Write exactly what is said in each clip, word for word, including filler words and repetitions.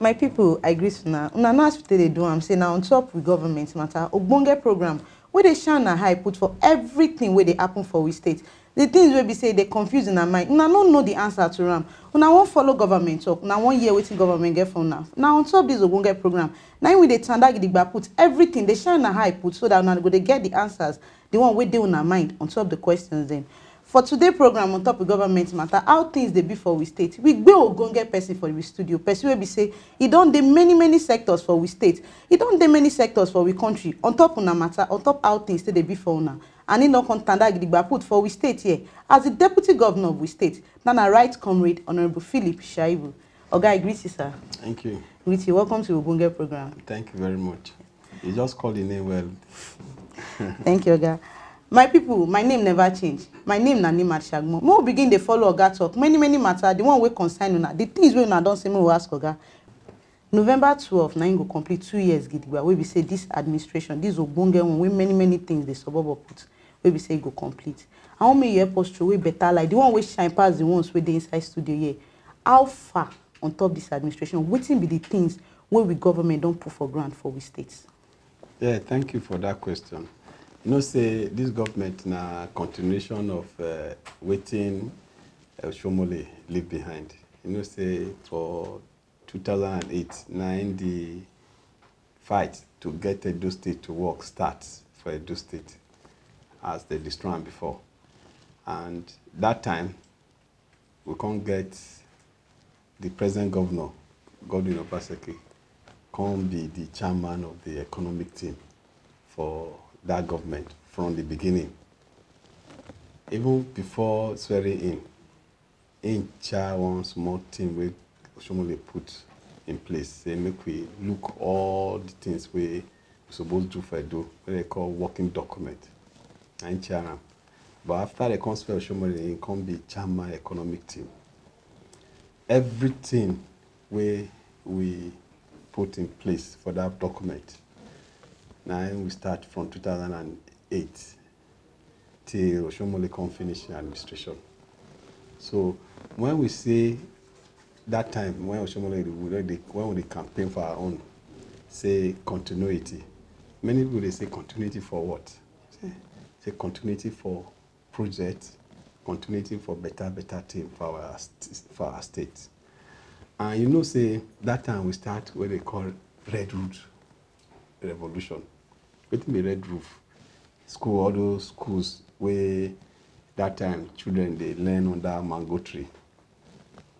My people, I greet una. Una know as we take dey do am, say na on top we government matter, ogbonge program wey dey shine na high put for everything wey dey happen for we state. The things wey be say dey confuse una mind, una no know the answer to am. Una wan follow government talk, una wan hear wetin government get for una. Na on top this ogbonge program, na im we dey tanda gidigba put everything, dey shine na high put, so that una go dey get the answers, the one wey dey una mind on top the questions dem. For today program on top of government matter, how things dey be for we state, we gbe ogbonge person for we studio, person wey be say e don dey many many sectors for we state, e don dey many sectors for we country, on top una matter, on top how things take dey be for una, and e don come tanda gidigba put for we state here as the deputy governor of we state, na na Right Comrade Honourable Philip Shaibu. Oga, I greet you, sir. Thank you. Greet you. Welcome to ogbonge program. Thank you very much. You just call the name well. Thank you, Oga. My people, my name never change. My name na Nimad Shagmo. Make we begin dey follow Oga talk many many matter, the one wey concern una, the things wey una don say make we ask Oga. November twelve na im go complete two years gidigba wey be say this administration, this ogbonge one wey many many things dey suburb up with, wey be say e go complete. I wan make you help us throw away better light, the one wey shine pass the ones wey dey inside studio here. How far on top this administration? Wetin be the things wey we government don put for ground for we state? Yeah, thank you for that question. You know say this government na continuation of uh, wetin Oshomole leave behind. You know say for two thousand and eight, na im the fight to get Edo State to work start for Edo State as they destroy am before. And that time, we come get the present governor, Godwin Obaseki, come be the chairman of the economic team for that government from the beginning. Even before swearing in, im chair one small team wey Oshomole put in place, say make we look all the things wey we suppose do for Edo, wey they call working document. Na im chair am. But after they come swear Oshomole, im come be chairman economic team. Everything wey we put in place for that document, na im we start from two thousand and eight till Oshomole come finish im administration. So when we say that time when Oshomole dey, we dey, when we dey campaign for our own, say continuity. Many people dey say continuity for what? Say, say continuity for project, continuity for better better thing for our st- for our state. And you know say that time we start what they call Red Root Revolution. Wetin be Red Roof? School, all those schools wey that time children dey learn under mango tree,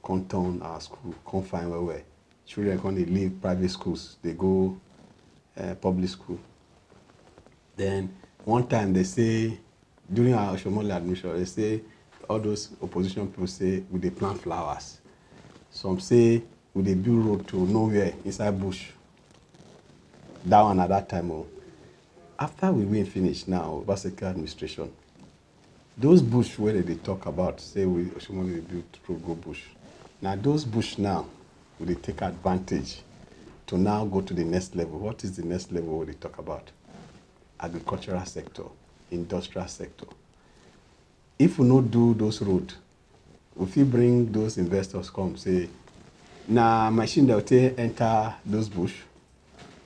come turn our school, come fine well well. Children come dey leave private schools, dey go uh, public school. Then one time they say, during our Oshomole admission, they say all those opposition people say we dey plant flowers. Some say we dey build road to nowhere inside bush. That one at that time, oh. After we win finish now, Obaseki administration, those bush wey they dey talk about, say we Oshomole dey build road go bush. Now those bush now, we dey take advantage to now go to the next level. What is the next level we dey talk about? Agricultural sector, industrial sector. If we no do those road, we fit bring those investors come say, na machine dem take enter those bush,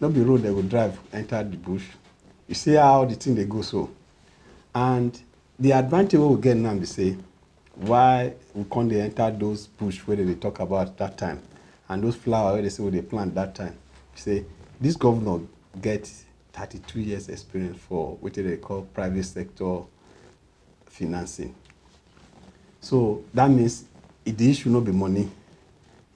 no be road dem go drive enter the bush. You see how the thing dey go so. And the advantage wey we get now be say, why we come dey enter those bush wey dem dey talk about that time, and those flower wey dem say we dey plant that time, be say this governor get thirty-two years experience for wetin dem dey call private sector financing. So that means if the issue no be money.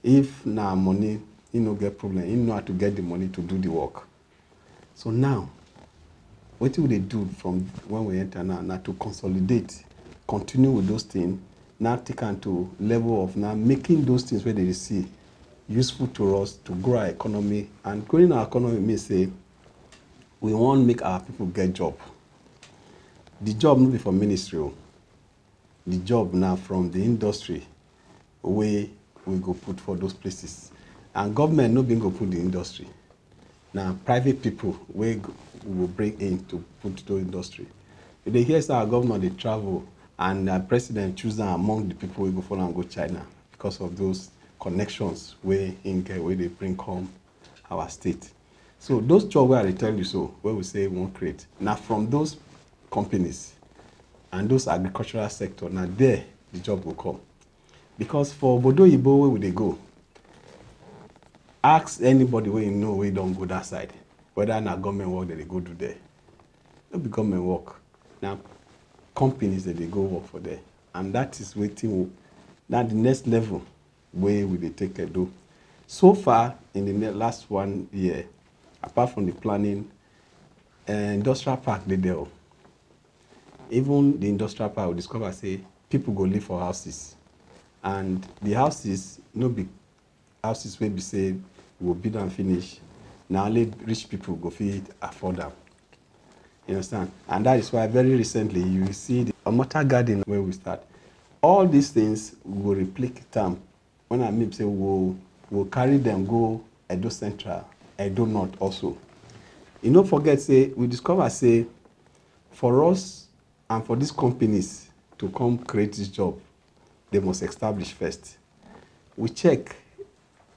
If na money, he no get problem. He know how to get the money to do the work. So now, wetin we dey do from when we enter now na to consolidate, continue with those things, now take am to level of now making those things wey dem dey see useful to us to grow our economy. And growing our economy mean say we wan make our people get job. The job no be for ministry o. The job na from the industry wey we go put for those places. And government no be go put the industry. Na private people wey go, we go bring in to put those industry. You dey hear say our governor dey travel and na president choose am among the people wey go follow am go China because of those connections wey im get, wey dey bring come our state. So those job wey I dey tell you so, wey we say we wan create, na from those companies and those agricultural sector, na there the job go come. Because for obodo oyibo wey we dey go, ask anybody wey you know wey don go that side, whether na government work dem dey go do there. No be government work, na companies dem dey go work for there. And that is wetin we, na the next level wey we dey take Edo. So far, in the ne-, last one year, apart from the planning, eh, industrial park dey there o. Even the industrial park, we discover say people go live for houses, and the houses no be houses wey be say we go build am finish, na only rich people go fit afford am. You understand? And that is why very recently you see the Omota Garden wey we start. All these things we go replicate am. When I mean say we go, we go carry them go Edo Central, Edo North also. You no forget say we discover say for us and for these companies to come create this job, they must establish first. We check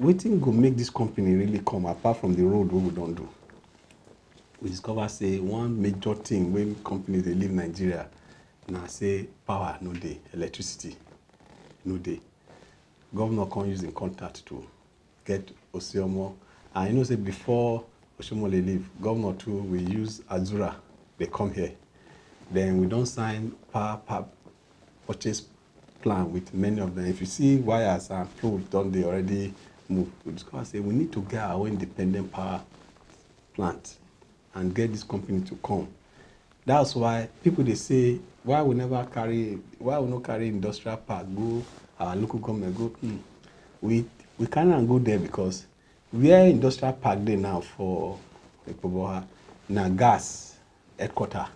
wetin go make this company really come, apart from the road wey we don do. We discover say one major thing wey companies dey leave Nigeria na say power no dey, electricity no dey. Governor come use im contact to get Oshiomhole. And you know say before Oshiomhole leave, governor too, we use Azura, they come here. Then we don sign power, power purchase plan with many of them. If you see wires and poles don dey already move, we discover say we need to get our own independent power plant and get this company to come. That's why people dey say, "Why we never carry, why we no carry industrial park go our local government go?" Hmm. We, we carry am go there because where industrial park dey now for Ekpoboha na gas headquarter.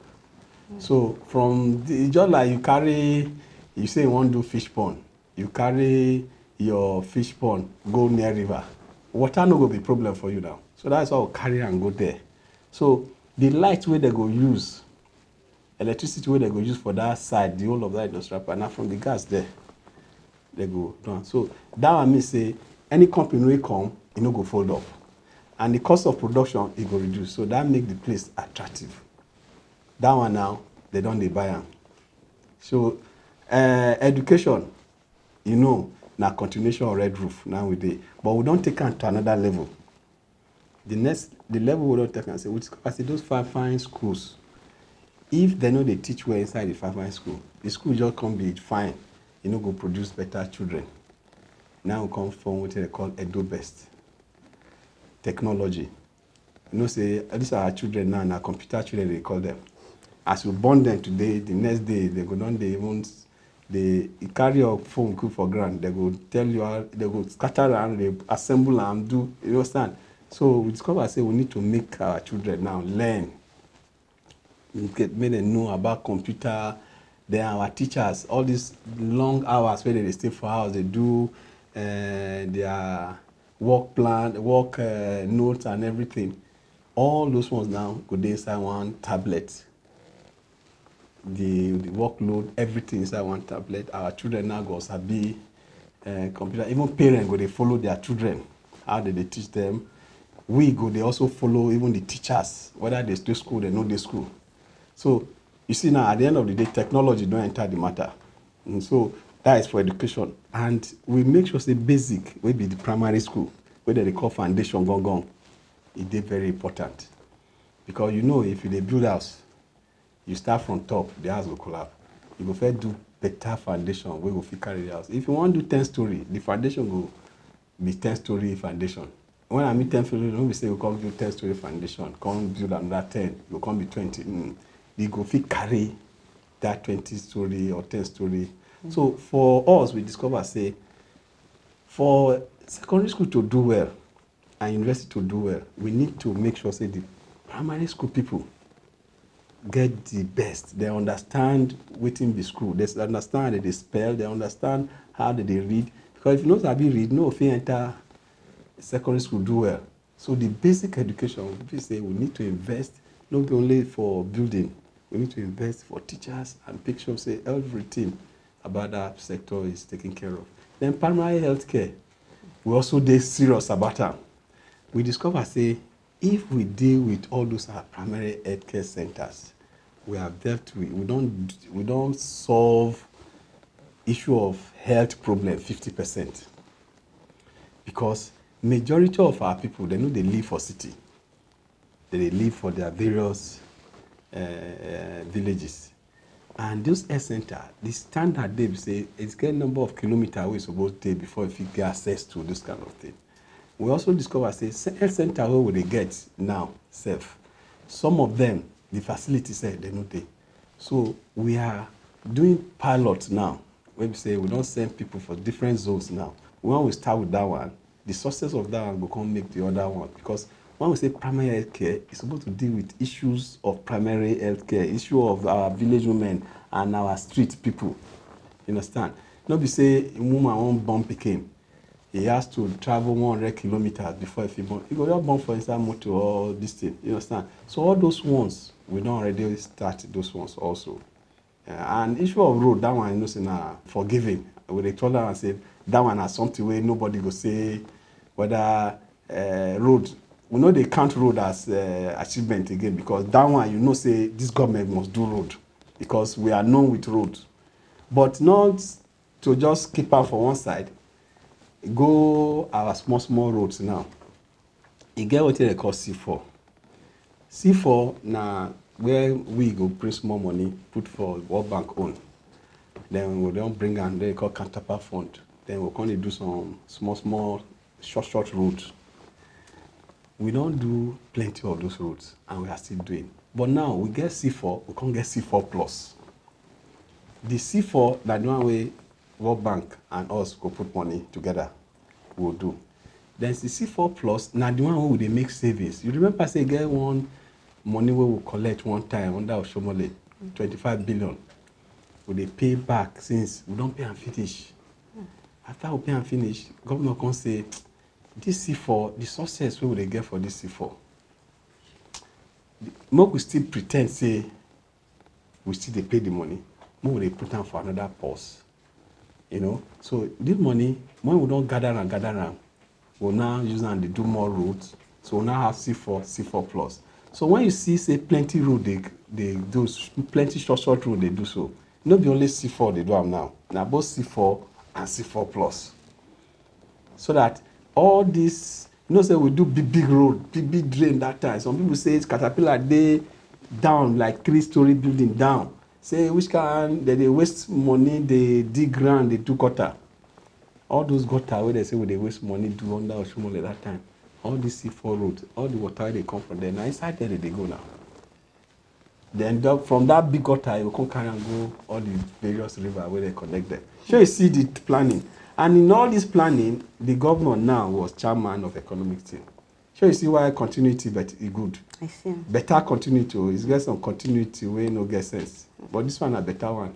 So from the, just like you carry, you say you wan do fish pond, you carry your fish pond go near river, water no go be problem for you now. So that's why we carry am go there. So the light wey dem go use, electricity wey dem go use for that side, the whole of that industrial park, na from the gas there dem go do am. So that one mean say any company wey come, e no go fold up, and the cost of production, e go reduce. So that make the place attractive. That one now, they don dey buy am. So, eh, education, you know, na continuation of Red Roof now we dey, but we don take am to another level. The next, the level we don take am, say we discover say those fine fine schools, if dem no dey teach well inside the fine fine school, the school just come be fine, e no go produce better children. Now we come form wetin dem call Edo Best. Technology. You know say these our children now, na computer children dey call them. As you born them today, the next day, they go don dey even s-, dey, you carry your phone put for ground, they go tell you how, they go scatter am, dey assemble am, do, you understand? So we discover say we need to make our children now learn, make, make dem know about computer. Then our teachers, all these long hours wey dem dey stay for house, dey do, eh, their work plan, work, eh, notes and everything. All those ones now go dey inside one tablet. The, the workload, everything inside one tablet. Our children now go sabi, eh, computer. Even parents go dey follow their children, how dem dey teach them. We go dey also follow even the teachers, whether dem dey school, dem no dey school. So you see now, at the end of the day, technology don enter the matter. And so that is for education. And we make sure say basic, wey be the primary school, wey dem dey call foundation gangan, e dey very important. Because you know, if you dey build house, you start from top, the house go collapse. You go first do better foundation wey go fit carry the house. If you wan do ten story, the foundation go be ten story foundation. When I mean ten story, no be say you come do ten story foundation, come build another ten, you go come be twenty. Mm. You go fit carry that twenty story or ten story. So for us, we discover say for secondary school to do well and university to do well, we need to make sure say the primary school people get the best. They understand wetin be school. They understand how dem dey spell. They understand how dem dey read. Because if you no sabi read, no fit enter secondary school do well. So the basic education, we say we need to invest, not only for building, we need to invest for teachers and make sure say everything about that sector is taken care of. Then primary healthcare, We also dey serious about am. We discover say if we deal with all those our primary healthcare centers, we have dealt with, we don, we don solve issue of health problem fifty percent, because majority of our people, they no dey live for city, they dey live for their various uh, villages. And those health center, the standard dey be say it's get number of kilometer wey suppose dey before you fit get access to this kind of thing. We also discover say health center wey we dey get now sef, some of them, the facility sef, they no dey. So we are doing pilot now, wey be say we don send people for different zones now. When we start with that one, the success of that one go come make the other one, because when we say primary health care, it's supposed to deal with issues of primary health care, issue of our village women and our street people. You understand? No be say a woman wan born pikin, he has to travel one hundred kilometers before he fit born. He go just born for inside motor or this thing. You understand? So all those ones, we don already start those ones also. Uh, and issue of road, that one, you know, say na forgiving. We dey tell am say that one na something wey nobody go say whether uh, road. We no dey count road as uh, achievement again, because that one, you know, say this government must do road, because we are known with road, but not to just keep am for one side, go our small small roads now. E get wetin dem call C four. C four na where we go print small money, put for World Bank own. Then we don bring am, dem call counterpart fund. Then we come dey do some small small short short road. We don do plenty of those roads and we are still doing. But now we get C four, we come get C four plus. The C four na the one wey World Bank and us go put money together, we go do. Then the C four plus na the one wey we dey make savings. You remember say e get one money wey we collect one time under Oshomole, twenty-five billion. We dey pay back since, we don pay am finish. After we pay am finish, governor come say, this C four, the success wey we dey get for this C four, make we still pretend say we still dey pay the money, make we dey put am for another purse. You know, so this money, when we don gather am, gather am, we now use am dey do more roads. So we now have C four, C four plus. So when you see say plenty road dey dey do s- plenty short short road dey do so, no be only C four dey do am now. Na both C four and C four plus. So that all this, you know, say we do big big road, big big drain that time. Some people say caterpillar dey down like three story building down. Say which kind dem dey waste money, dey dig ground, dey do gutter. All those gutter wey dem say we dey waste money do under Oshomole that time, all this C four road, all the water wey dey come from there, na inside there dem dey go now. Then the, from that big gutter, you go come carry am go all the various river wey dey connect them. So you see the planning, and in all this planning, the governor now was chairman of economic team. So you see why continuity, but e good. I see. Better continuity o, e get some continuity wey no get sense, but this one na better one.